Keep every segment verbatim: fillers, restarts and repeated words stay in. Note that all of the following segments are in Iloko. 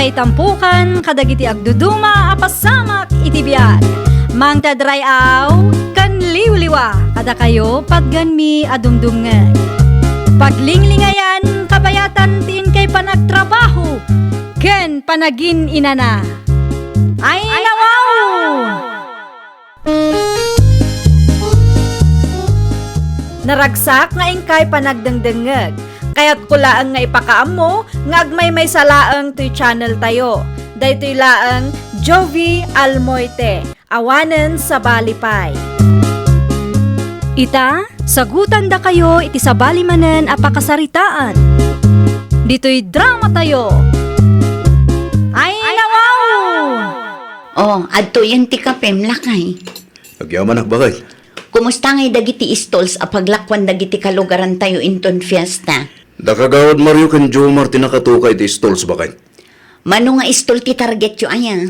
Itampukan kadagiti agduduma a pasamak iti biag. Mangted ray-aw ken liwliwa kadakayo patgenmi a dumdumngeg. Paglinglingayan, kabayatan ti inkay panagtrabaho ken panagin-inana. Ay, nawaw! Naragsak nga inkay panagdengdengngeg. Kayatko laeng nga ipakaammo nga agmaymaysa laeng toy channel tayo. Daytoy laeng Jovi Almoite, awanen sabali pay. Ita, sagutandakayo iti sabali manen a pakasaritaan. Ditoy drama tayo. Ay, nawaw! Oh, adtoyen ti kapem, lakay. Agyamanak, baket. Kumusta ngay dagiti stalls a paglakuan dagiti kalugaran tayo inton fiesta? Da Kagawad Mario ken Jomar ti nakatuka iti stalls, baket. Mano nga stall ti targetyo aya?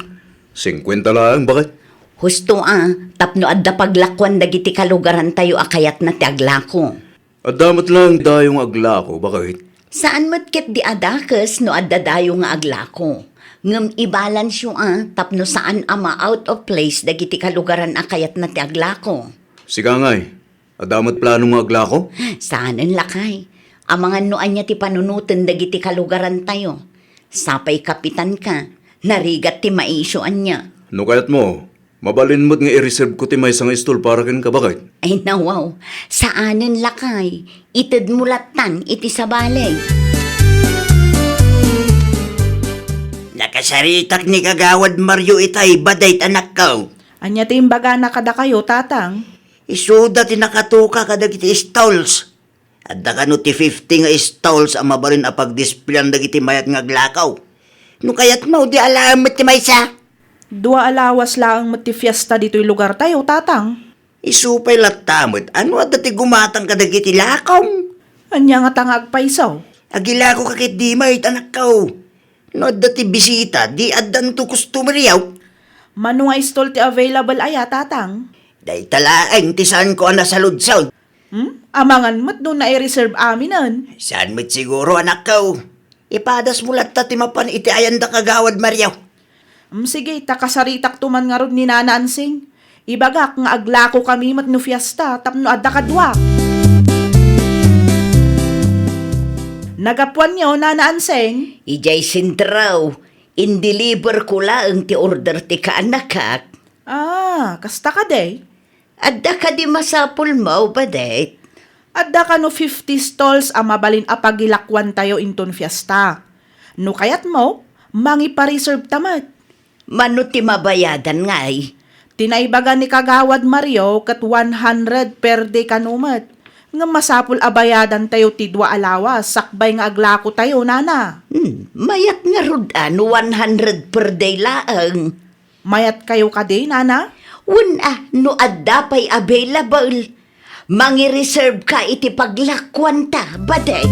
Singkuenta laeng, baket. Husto a, tapno adda paglakuan dagiti kalugaran tayo a kayatna ti aglako. Adda met laeng dayo nga aglako, baket. Saan met ket di a dakes no adda dayo nga aglako. Ngem ibalansyo a tapno saan a ma-out of place dagiti kalugaran a kayatna ti aglako. Sika ngay, adda met plano nga aglako? Saanen, lakay. Amangan no ania ti panunoten dagiti kalugaran tayo. Sapay kapitan ka, narigat ti maisyo ania. No kayatmo, mabalin met nga i-reserve ko ti maysa nga stall para kenka, baket. Ay, nawaw. Saanen, lakay. Itedmo lattan iti sabali. Nakasaritak ni Kagawad Mario itay, baket, anakko. Ania ti imbagana kadakayo, tatang? Isuda ti nakatuka kadagiti stalls. Adda kano ti fifty nga stalls a mabalin a pagdispleyan dagiti mayat nga aglako. No kayatmo, di alaem met ti maysa. Dua a lawas laeng met ti fiesta ditoy lugar tayo, tatang. Isu pay latta met, ano adda ti gumatang kadagiti lakom? Ania ngata nga agpayso? Agilako ka ket di met, anakko. No adda ti bisita, di addanto customer yaw. Mano nga stall ti available aya, tatang? Dayta laeng ti saanko a nasaludsod. Hmm? Amangan met no nai-reserve aminen. Saan met siguro, anakko. Ipadasmo latta ti mapan iti ayanda Kagawad Mario. Hmm, sige, ta kasaritakto man ngarud ni Nana Ansing. Ibagak nga aglako kami met no fiesta tapno adda kaduak. Nagapuanyo, Nana Ansing? Idiay sentro, indeliver ko laeng ti order ti kaanakak. Ah, kasta kadi? Adda kadi masapulmo, baket? Adda kano fifty stalls a mabalin a pagilakuantayo inton fiesta. No kayatmo, mangipa-reserve ta met. Mano ti mabayadan ngay? Ti naibaga ni Kagawad Mario ket one hundred per day kano met. Ngem masapul a bayadantayo ti dua a lawas sakbay nga aglakotayo, nana. Hmm, mayat ngarud a no one hundred per day laeng. Mayatkayo kadi, nana? Wen a, no adda pay available, mangireserve ka iti paglakuanta, baket.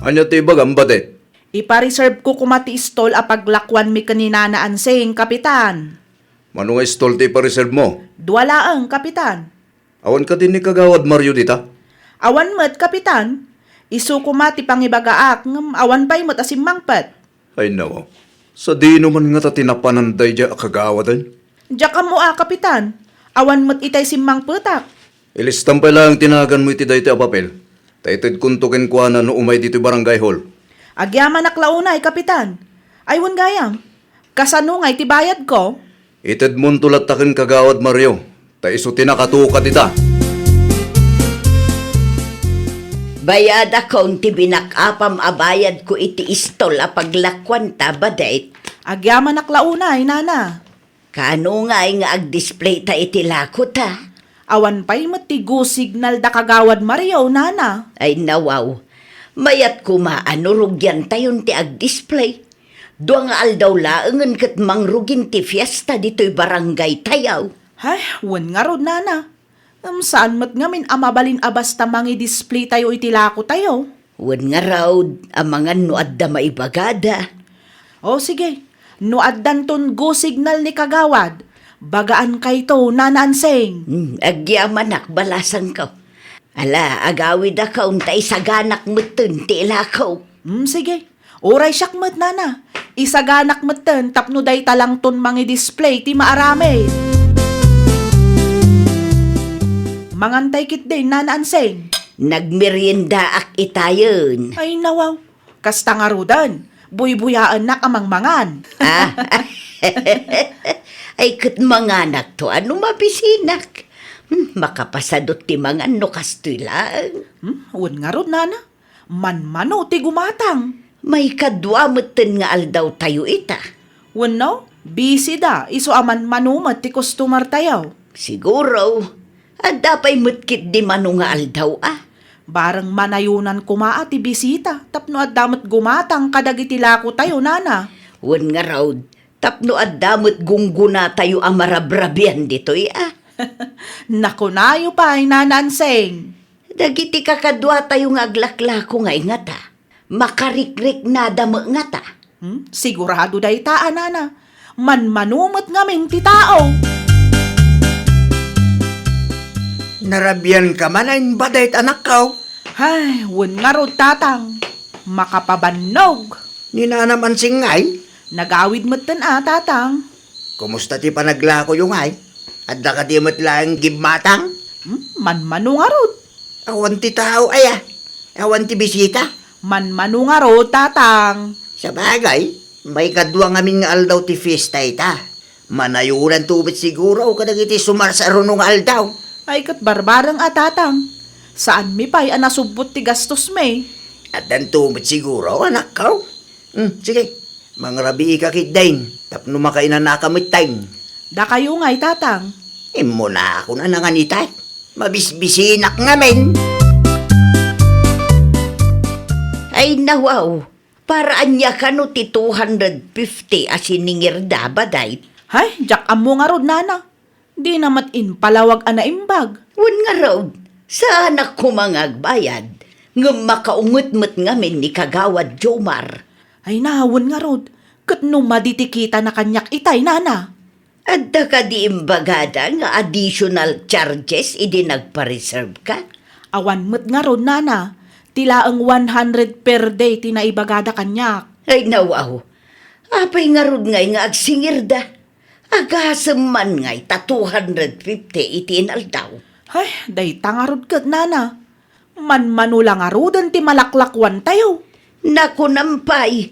Ania ti ibagam, baket? Ipareserve ko koma ti stall a paglakuanmi ken ni Nana Ansing, Kapitan. Mano nga stall ti ipareserve mo? Dua laeng, Kapitan. Awan kadi ni Kagawad Mario dita? Awan met, Kapitan. Isu koma ti pangibagaak, ngem awan pay met a simmangpet. Ay, nawaw. Sadino man ngata ti napanan daydiay a kagawaden? Diak ammo a, Kapitan. Awan met itay simmangpetak. Ilistam pay laeng ti naganmo iti daytoy a papel, ta itedkonto kenkuana no umay ditoy barangay hall. Agyamanak la unay, Kapitan. Ay, wen gayam. Kasano ngay ti bayadko? Itedmonto latta ken Kagawad Mario, ta isu ti nakatuka dita. Bayadakon ti binak-apam a bayadko iti istol a paglakuanta, baket. Agyamanak la unay, nana. Kaano ngay nga agdisplay ta iti lakota? Awan pay met ti go signal da Kagawad Mario, nana. Ay, nawaw. Mayat koma a no rugiantayon ti agdisplay. Dua nga aldaw laengen ket mangrugin ti fiesta ditoy barangay tayo. Ay, wen ngarud, nana. Ngem saan met ngamin a mabalin a basta mangidisplay tayo iti lako tayo. Wen ngarud, amangan no adda maibagada. O sige, no addanton go signal ni Kagawad, bagaan kayto, Nana Anseng. Hmm, agyamanak, balasangko. Ala, agawidakon ta isaganak metten ti ilako. Hmm, sige. Uray siak met, nana. Isaganak metten tapno dayta langton mangi-display ti maaramid. Mangantay ketdin, Nana Ansing. Nagmeriendaak itayen. Ay, nawaw. Kasta ngaruden, buybuyaennak a mangmangan. Ah? Ay, ket manganakto a no mabisinak. Hmm, makapasadut ti mangan no kastoy laeng. Hmm, wen ngarud, nana. Manmano ti gumatang. Maikadua metten nga aldawtayo ita. Wenno, busy da, isu a manmano met ti customer tayo. Siguro, adda pay met ketdi mano nga aldaw a. Bareng manayonan koma a ti bisita tapno adda met gumatang kadagiti lako tayo, nana. Wen ngarud, tapno adda met gungguna tayo a marabrabian ditoy a. Nakunayo pay, Nana Ansing. Dagiti kakaduatayo nga aglaklako nga ingata, makarikriknada met ngata. Hmm? Sigurado dayta a, nana. Manmano met ngamin ti tao. Narabian ka man a imbadayt, anakko. Ay, wen ngarud, tatang. Makapabannog. Ni Nanam Ansing ngay? Nagawid metten a, tatang. Kumusta ti panaglakoyo ngay? Adda kadi met laeng gimmatang? Hmm? Manmano ngarud. Awan ti tao aya? Awan ti bisita? Manmano ngarud, tatang. Sabagay, maikadua ngamin nga aldaw ti fiesta ita. Manayonanto met siguro kadagiti sumarsaruno nga aldaw. Ay, ket barbareng a, tatang. Saanmi pay a nasubbot ti gastosmi. Addanto met siguro, anakko. Hmm, sige. Mangrabii ka ketdin, tapno makainanaka metten. Dakayo ngay, tatang. Immunakon a nangan ita. Mabisbisinak ngamin. Ay, nawaw. Para ania kano ti two hundred fifty a siningirda, baday? Hay, diak ammo ngarud, nana. Dina met impalawag a naimbag. Wen ngarud, saanak koma nga agbayad, ngem makaunget met ngamin ni Kagawad Jomar. Ay na, wen ngarud, ket no madi ti kitana kaniak itay, nana. Adda kadi imbagada nga additional charges idi nagpa-reserve ka? Awan met ngarud, nana. Ti laeng one hundred per day ti naibagada kaniak. Ay, nawaw. Apay ngarud ngay nga agsingirda? Agasem man ngay ta two hundred fifty iti inaldaw. Ay, dayta ngarud ket, nana. Manmano la ngaruden ti malaklakuantayo. Nakunam pay,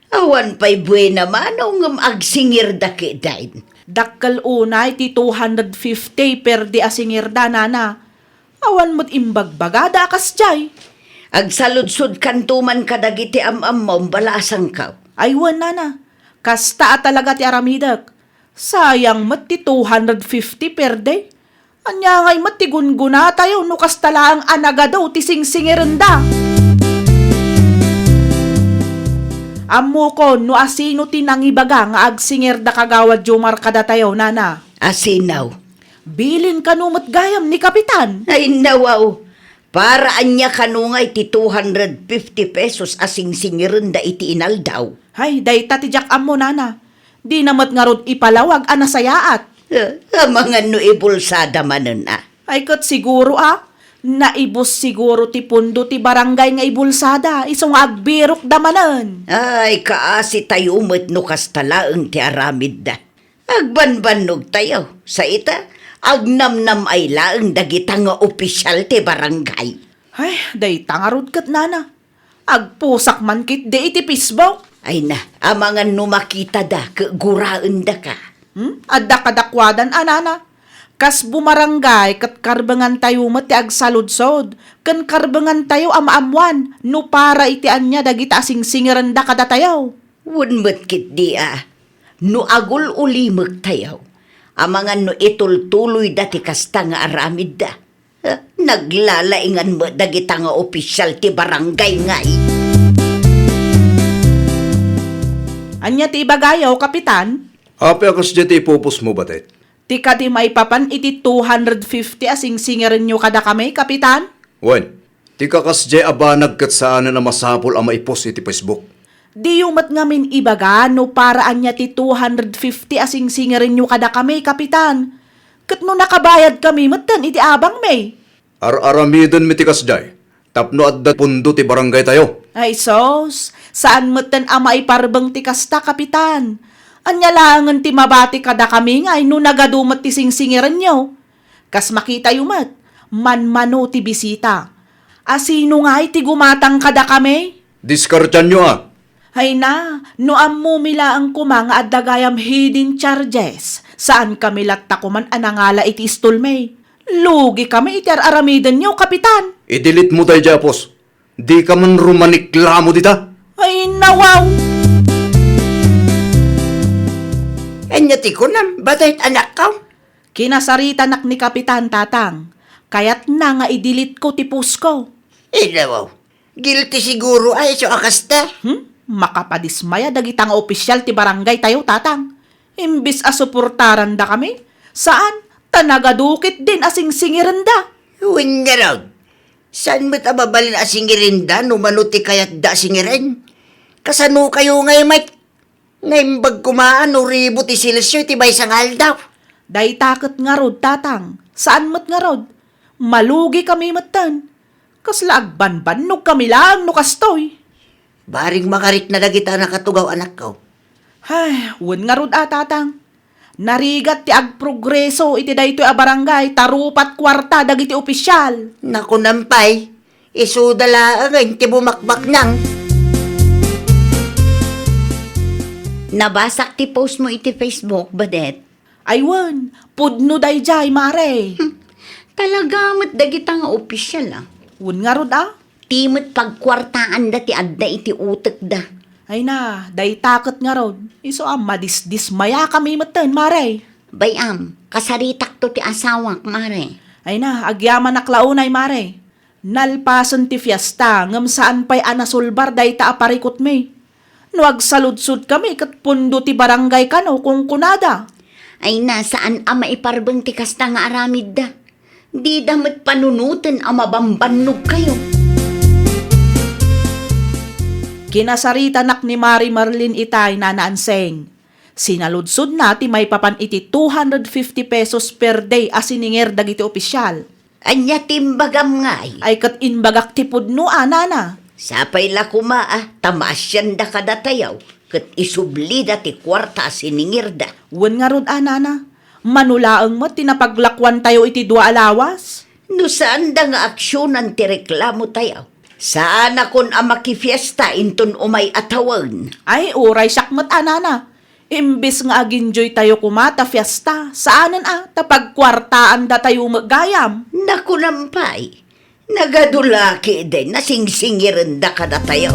awan pay buena mano ngem agsingirda ketdin. Dakkel unay ti two hundred fifty per day a singirda, nana. Awan met imbagbagada a kasdiay. Agsaludsodkanto man kadagiti am-ammom, balasangko. Ay wen, nana. Kasta a talaga ti aramidek. Sayang met ti two hundred fifty per day. Ania ngay met ti gungunatayo no kasta laeng a nagadu ti singsingirenda? Ammokon no asino ti nangibaga nga agsingirda Kagawad Jomar kadatayo, nana. Asino? Bilin kano met gayam ni Kapitan. Ay, nawaw. Para ania kano ngay ti two hundred fifty pesos a singsingirenda iti inaldaw? Ay, dayta ti diak ammo, nana. Dina met ngarud ipalawag a nasayaat. Eh, amangan no ibulsada manen a. Ay, ket siguro a. Naibus siguro ti pundo ti barangay nga ibulsada, isu nga agbirokda manen. Ay, kaasitayo met no kasta laeng ti aramidda. Agbanbannogtayo, sa ita, agnamnam-ay laeng dagita nga opisial ti barangay. Ay, dayta ngarud ket, nana. Agpusak man ketdi iti Facebook. Ay na, amangan no makitada ket guraendaka. Hmm? Adda kadakuadan a, nana. Kas bumarangay ket karbengantayo met ti agsaludsod ken karbengantayo a maammoan no para iti ania dagita a singsingirenda kadatayo. Wen met ketdi a, no agul-ulimektayo, amangan no itultuloyda ti kasta nga aramidda. Eh, naglalaingan met dagita nga opisial ti barangay ngay. Ania ti ibagayo, Kapitan? Apay a kasdiay ti ipupusmo, batet? Ti kadi maipapan iti two hundred fifty a singsingirenyo kadakami, Kapitan? Wen, ti kakasdiay a banag ket saanen a masapul a maipus iti Facebook. Diyo met ngamin ibaga no para ania ti two hundred fifty a singsingirenyo kadakami, Kapitan. Ket no nakabayadkami metten iti abangmi. Ar-aramidenmi ti kasdiay tapno adda pundo ti barangaytayo. Ay sus, saan metten a maiparbeng ti kasta, Kapitan. Ania laengen ti mabati kadakami ngay no nagadu met ti singsingirenyo? Kas makitayo met, manmano ti bisita. A sino ngay ti gumatang kadakami? Diskartianyo a. Ay na, no ammomi laeng koma nga adda gayam hidden charges, saankami latta koman a nangala iti istolmi. Lugikami iti ar-aramidenyo, Kapitan. I-delete mo daydiay a post. Dika man rumaniklamo dita. Ay, nawaw! Ania ti kunam, Badayt anakko? Kinasaritanak ni Kapitan, Tatang. Kayatna nga i-delete ko ti post ko. Ay, nawaw. Guilty siguro a isu a kasta. Hmm? Makapadismaya dagita nga opisyal ti barangay tayo, Tatang. Imbis a suportarandakami, saan, ta nagadu ketdin a singsingirenda. Wen ngarud, saan met a mabalin a singirenda no mano ti kayatda a singiren? Kasano kayo ngay met? Naimbag koma a no ribu ti selsio iti maysa nga aldaw. Dayta ket ngarud, Tatang, saan met ngarud. Malugikami metten. Kasla agbanbannogkami laeng no kastoy. Bareng makarikna dagita a nakatugaw, anakko. Ay, wen ngarud a, Tatang. Narigat ti agprogreso iti daytoy a barangay ta rupat kuarta dagiti opisyal. Nakunam pay, isuda laengen ti bumakbaknang. Nabasak ti post mo iti Facebook, Badet. Ay wen, pudno daydiay, Mare. Hmm. Talaga met dagita nga opisyal, a. Wen ngarud, a? Ti met pagkuartaanda ti adda iti utekda. Ay na, dayta ket ngarud, isu a madisdismayakami metten, Mare. Bay-am, kasaritakto ti asawak, Mare. Ay na, agyamanak la unay, Mare. Nalpasen ti fiesta, ngem saan pay a nasolbar dayta a parikutmi. No agsaludsodkami ket pundo ti barangay kano kunkunada. Ay na, saan a maiparbeng ti kasta nga aramidda. Dida met panunoten a mabambannogkayo. Kinasaritanak ni Mari Marlene itay, Nana Anseng. Sinaludsodna ti maipapan iti two hundred fifty pesos per day a siningir dagiti opisyal. Ania ti imbagam ngay? Ay, ket imbagak ti pudno a, Nana. Sapay la koma a ta maasianda kadatayo ket isublida ti kuarta a siningirda. Wen ngarud a, Nana. Mano laeng met ti napaglakuantayo iti dua a lawas? No saanda nga aksionan ti reklamotayo, saanakon a makifiesta inton umay a tawen. Ay, uray siak met a, Nana. Imbes nga aginjoytayo koma ta fiesta, saanen a ta pagkuartaandatayo met gayam. Nakunam pay, nagadu la ketdin a singsingirenda kadatayo.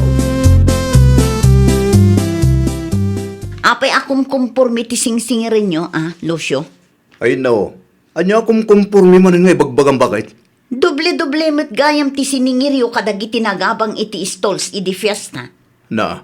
Apay a kumkumpormi ti singsingirenyo, a, Lucio? Ay, no. Ania a kumkumpormi manen nga ibagbagam, baket? Doble-doble met gayam ti siningiryo kadagiti nagabang iti stalls idi fiesta. Na,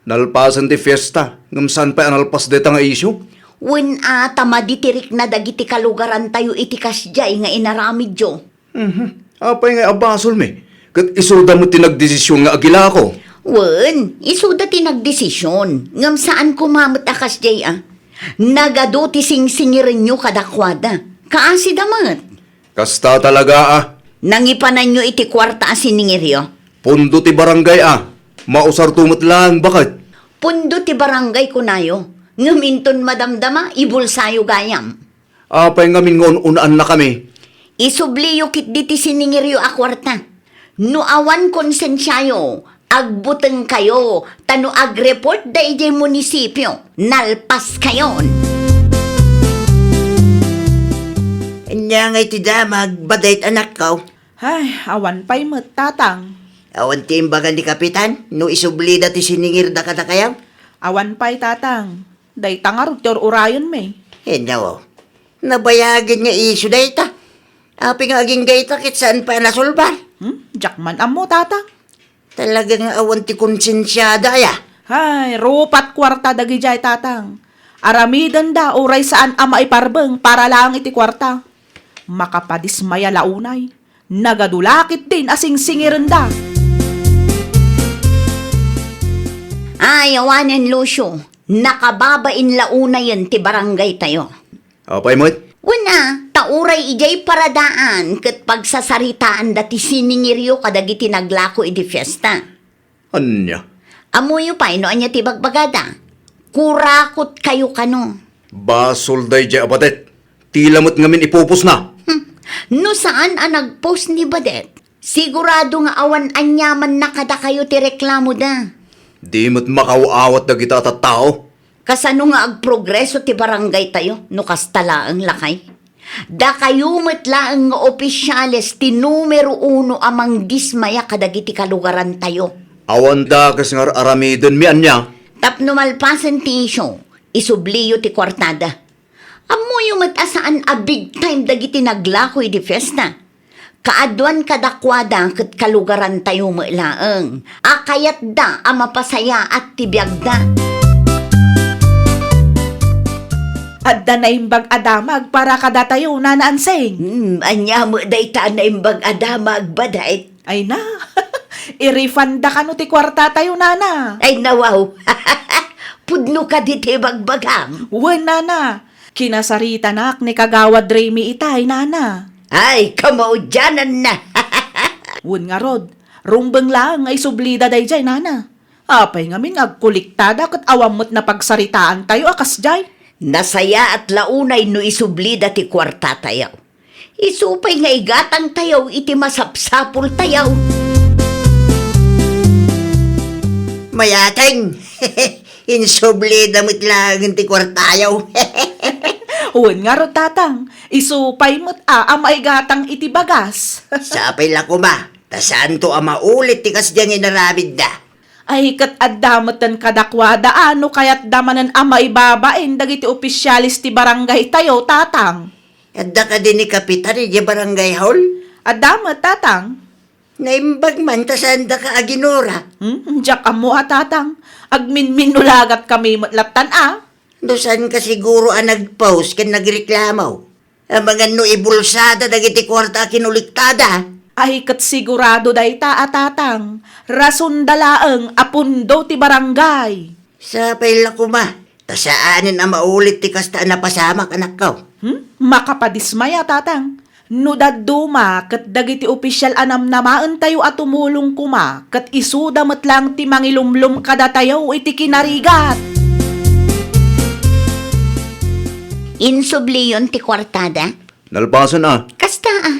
nalpasen ti fiesta, ngem saan pay a nalpas dayta nga isyu? Wen a, ta madi ti rikna dagiti kalugarantayo iti kasdiay nga inaramidyo. Mhm. Apay ngay a basolmi? Ket isuda met ti nagdesisyon nga agilako. Wen, isuda ti nagdesisyon, ngem saan koma met a kasdiay a. Nagadu ti singsingirenyo kadakuada. Kaasida met. Kasta talaga a. Nangipananyo iti kuarta a siningiryo? Pundo ti barangay a. Mausarto met laeng, baket. Pundo ti barangay kunayo, ngem inton madamdama, ibulsayo gayam. Apay ngamin nga un-unaannakami? Isubliyo ketdi ti siningiryo a kuarta. No awan konsensiayo, agbutengkayo, ta no agreport da idiay munisipio, nalpaskayon. Ania ngay ti damag, Badayt anakko? Ay, awan pay met, Tatang. Awan ti imbaga ni Kapitan, no isublida ti siningirda kadakayo? Awan pay, Tatang. Dayta ngarud ti ur-urayenmi. Henno, nabayagen nga isyu dayta. Apay nga agingga ita ket saan pay a nasolbar? Hmm? Diak man ammo, Tatang. Talaga nga awan ti konsensiada aya. Hay, rupat kuarta dagidiay, Tatang. Aramidenda uray saan a maiparbeng para laeng iti kuarta. Makapadismaya la unay. Nagadu la ketdin a singsingirenda. Ay, awanen, Lucio. Nakababain la unayen ti barangaytayo. Apay met? Wen a, ta uray idiay paradaan ket pagsasaritaanda ti siningiryo kadagiti naglako idi fiesta. Ania? Ammoyo pay no ania ti bagbagada. Kurakotkayo kano. Basol daydiay a badet. Tila met ngamin ipupusna. Hmm. No saan a nagpost ni badet, sigurado nga awan aniamanna kadakayo ti reklamoda. Di met makaw-awat dagita a tattao. Kasano nga agprogreso ti barangaytayo no kasta laeng, lakay? Dakayo met laeng nga opisiales ti numero uno a mangdismaya kadagiti kalugarantayo. Awan dakes nga ar-aramidenmi ania? Tapno malpasen ti isyu, isubliyo ti kuartada. Ammoyo met a saan a big time dagiti naglako idi fiesta. Kaaduan kadakuada ket kalugarantayo met laeng a kayatda a mapasayaat ti biagda. Adda naimbag a damag para kadatayo, Nana Ansing. Hmm, ania met dayta a naimbag a damag, badet? Ay na, irefunda kano ti kuartatayo, Nana. Ay, nawaw. Pudno kadi ti bagbagam? Wen, Nana. Kinasaritanak ni Kagawad Remy itay, Nana. Ay, kamaudiananna. Wen ngarud, rumbeng laeng nga isublida daydiay, Nana. Apay ngamin nga agkolektada ket awan met napagsaritaantayo a kasdiay? Nasayaat la unay no isublida ti kuartatayo. Isu pay nga igatangtayo iti masapsapultayo. Mayateng, insublida met laeng ti kuartayo. Wen ngarud, Tatang, isu pay met a, a maigatang iti bagas. Sapay la koma, ta saanto a maulit ti kasdiay nga inaramidda. Ay, ket adda metten kadakuada a no kayatda manen a maibabain dagiti opisiales ti barangaytayo, Tatang. Adda kadi ni Kapitan idiay barangay hall? Adda met, Tatang. Naimbag man ta saandaka aginura. Hmm, diak ammo a, Tatang. Agminminulagat kami met lattan a. No saanka siguro a nagpost ken nagreklamo? Amangan no ibulsada dagiti kuarta a kinolektada. Ay, ket sigurado dayta a, Tatang. Rasonda laeng a pundo ti barangay. Sapay la koma, ta saanen a maulit ti kasta a napasamak, anakko. Hmm? Makapadismaya, Tatang. No dadduma ket dagiti opisial a namnamaentayo a tumulong koma, ket isuda met laeng ti mangilumlom kadatayo iti kinarigat. Insubliyon ti kuartada? Nalpasen a. Kasta a.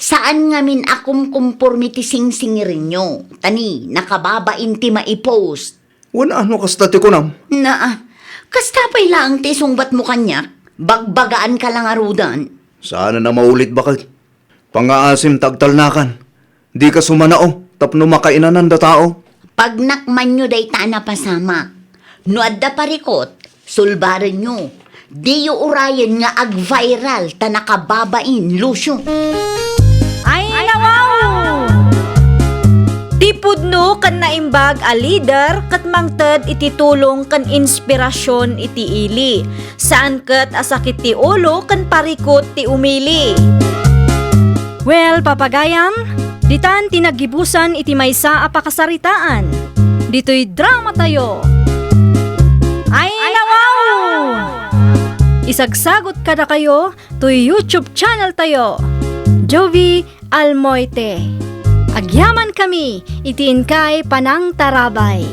Saan ngamin a kumkumpormi ti singsingirenyo. Ta ni, nakababain ti maipost. Wen a no kasta ti kunam? Naa, kasta pay laeng ti isungbatmo kaniak? Bagbagaanka la ngaruden. Saanen a maulit, baket. Pangngaasim ta agtalnakan. Dika sumanao tapno makainananda tao. Pagnakmanyo dayta a napasamak. No adda parikut, sulbarenyo. Diyo urayen nga ag-viral ta nakababain, Lucio. Ay, nawaw! Ti pudno ken naimbag a lider ket mangted iti tulong ken inspirasyon iti ili. Saan ket a sakit ti ulo ken parikut ti umili. Well, papagayam, ditan ti naggibusan iti maysa a pakasaritaan. Ditoy dramatayo. Ay, nawaw! Isagsagot kadakayo toy YouTube channel tayo, Jovi Almoite. Agyaman kami iti inkay panangtarabay.